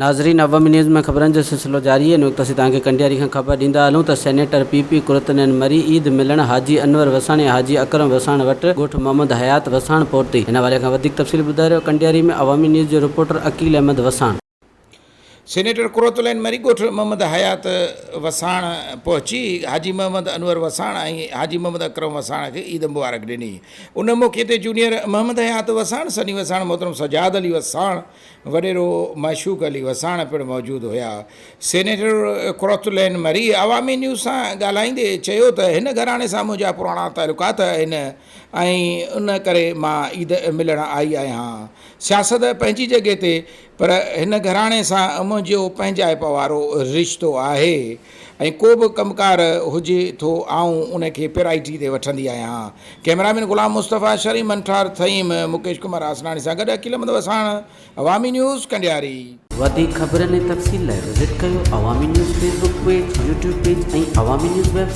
ناظرين عوامي نيوز ۾ خبرن جو سلسلو جاري آهي ان وقت اسين توهان کي ڪنڊياري کان خبر ڏيندا هلون ته سينيٽر پي پي قرتنين مري عيد ملڻ حاجي انور وساڻ ۽ حاجي اڪرم وساڻ وٽ ڳوٺ محمد حيات وساڻ پهتي ان حوالي کان وڌيڪ تفصيل ٻڌائي رهيو ڪنڊياري ۾ عوامي نيوز جو رپورٽر عقيل احمد وساڻ. سينيٽر قرتلين مري ڳوٺ محمد حيات وساڻ پهچي حاجي محمد انور وساڻ ۽ حاجي محمد اڪرم وساڻ کي عيد مبارڪ ڏني ان موقعي تي جونيئر محمد حيات وساڻ، سني وساڻ، محترم سجاد علي وساڻ، وڏيرو معشوق علي وساڻ پڻ موجود هيا. سينيٽر قرت العين مري عوامي نيوز سان ڳالهائيندي چيو ته هن گهراڻي سان منهنجا پراڻا تعلقات آهن ۽ ان ڪري مان عيد ملڻ آئي آهيان. سياست پنهنجي جڳهه تي پر هن گهراڻي سان منهنجو پنهنجائپ وارو رشتو آهي ۽ ڪو به ڪم ڪار هجي ٿو آئون ان کي پرائٽي تي وٺندي آهيان. ڪئميرامين غلام مصطفيٰ شري منٺار ٿهيم مڪيش ڪمار آسناڻي سان گڏ عقيل احمد وساڻ عوامي نيوز ڪنڊياري. وڌيڪ خبرن ۽ تفصيل لاء وزٽ ڪيو Awami news Facebook page, YouTube page ۽ Awami news website.